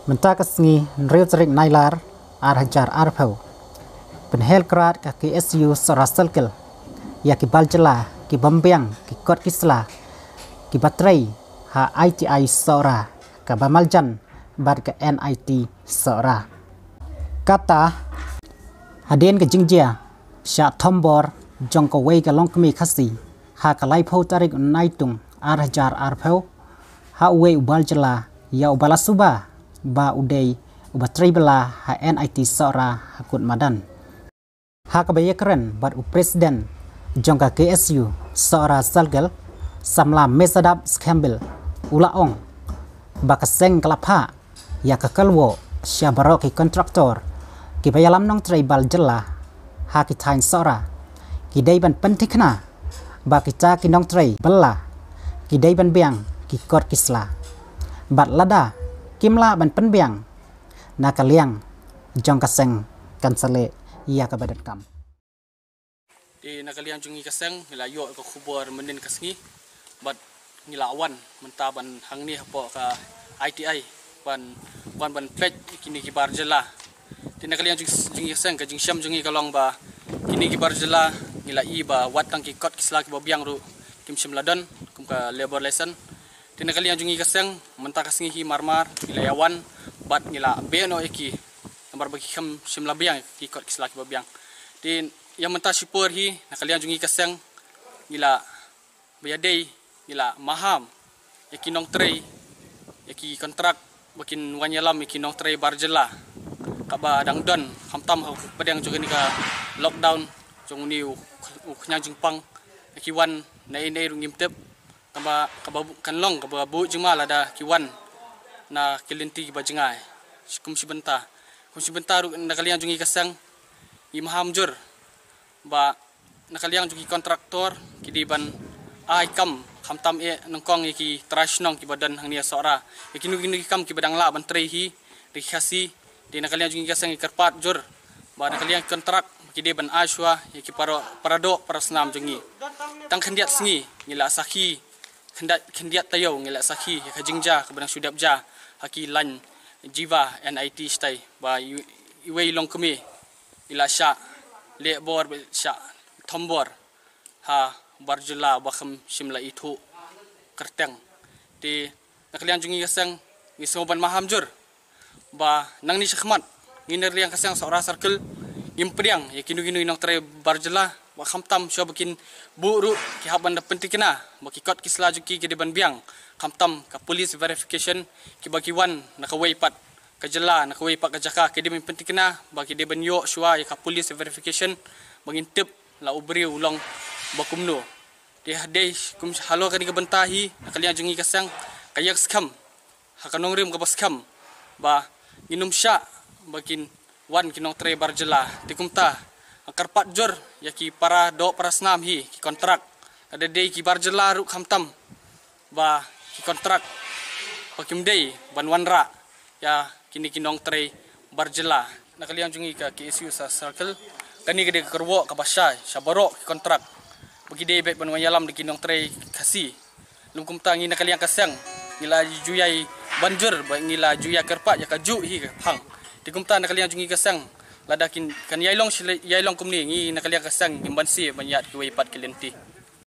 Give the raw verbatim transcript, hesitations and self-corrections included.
Mynta ka sngi hynriew tarik Nailar ar hajar arphew, pynhel krad ka K S U Sohra Circle ïa ki bar jylla ki bym biang ki kot ki sla ki ba trei ha I T I Sohra, ka ba marjan bad ka N I T Sohra. Kata hadien ka jingjia shah thombor jong kawei ka longkmie Khasi ha ka laiphew tarik Naitung ar hajar arphew, ha uwei u bar jylla ïa u ba la suba ba u dei u ba trei bylla ha N I T Sohra ha kut madan. Ha ka ba ïakren bad u president jong ka K S U Sohra Circle, samla Mesadap Skhembil, u la ong ba ka seng ka la phah ïa ka kyrwoh sha baroh ki kontraktor ki ba ïalam nongtrei bar jylla ha ki thaiñ Sohra, ki dei ban pynthikna ba kita ki nongtrei bylla ki dei ban biang ki kot ki sla. Bad lada kim lah ban pynbiang, na ka liang jong ka seng kan sa leh ïa ka ba donkam. Te na ka liang jong ngi ka seng ngi la ïoh ka khubor mynnin ka sngi bad ngi la wan mynta ban hangne hapoh ka I T I ban wan ban peit kine ki bar jylla. Te na ka liang jong, jong ngi ka seng, ka jingshem jong ngi ka long ba kine ki bar jylla ngi la i ba wat tang ki kot ki sla ki ba biang ruh kim shym la don kum ka labour license. Te na ka liang jong ngi ka seng mynta ka sngi hi marmar ngi la ïa wan bad ngi la beh noh ïa ki namar ba ki kham shym la biang ki kot ki sla ki ba biang. Te ïa mynta shipor hi na ka liang jong ngi ka seng ngi la ba ïa dei ngi la maham ïa ki nongtrei, ïa ki kontrak ba kin wan ïalam ïa ki nongtrei bar jylla kaba dang don khamtam ha u pdeng jong kane ka lockdown jong une u, u khñiang jingpang, ïa ki wan na ei na ei ruh ngim tip. Kaba, kaba bu-, kan long kaba buh jingma lada ki wan na ki lynti kiba jngai. Kum shi bynta, kum shi bynta ruh na ka liang jong ngi ka seng ngi maham jur ba na ka liang jong ki kontraktor ki dei ban ai kam khamtam eh nyngkong ïa ki trai shnong kiba don hangne ha Sohra, ïa kino kino ki kam kiba dang lah ban trei hi da ki Khasi. Te na ka liang jong ngi ka seng ngi kyrpad jur ba na ka liang kontrak ki dei ban ai shuwa ïa ki para, para doh para snam jong ngi. Tang khyndiat sngi ngi la sakhi, khyndiat, khyndiat taïew ngi la sakhi ïa ka jingjia kaba dang shu dep jia ha ki lain Jiva N I T shatai ba i, iwei i longkmie i la shah leh bor, ba shah thombor ha bar jylla ba kham shym la ithuh kyrteng. Te na ka liang jong ngi ka seng ngi sngew ban maham jur ba nangne shakhmat ngi na ka liang ka seng Sohra Circle ngim pdiang ïa kino kino i nongtrei bar jylla ba khamtam shuwa ba kin buh ruh ki hap ban da pynthikna ba ki kot ki sla jong ki ki dei ban biang khamtam ka police verification, kiba ki wan na kawei pat ka jylla na kawei pat ka jaka ki dei ban pynthikna ba ki dei ban ïoh shuwa ïa ka police verification ba ngin tip la u briew u long ba kumno. Te hadei kum halor kane ka bynta hi na ka liang jong ngi ka seng ka ïeng skhem ha ka nongrim kaba skhem ba ngin ym shah ba kin wan ki nongtrei bar jylla. Te kumta nga kyrpad jur ïa ki para doh para snam hi, ki kontrak, lada dei ki bar jylla ruh khamtam ba ki kontrak ba kim dei ban wanrah ïa kine ki nongtrei bar jylla. Na ka liang jong ngi ka K S U Sohra Circle kane ka dei ka kyrwoh kaba shai sha baroh ki kontrak ba ki dei beit ban wan ïalam da ki nongtrei Khasi. Lym kumta ngi na ka liang ka seng ngi la ju ïai ban jur ba ngi la ju ïai kyrpad ïa kajuh hi ka phang. Te kumta na ka liang jong ngi ka seng lada kin kan ïai long shi-, ïai long kumne ngi na ka liang ka seng ngim banse ban ïaid kiwei pat ki lynti.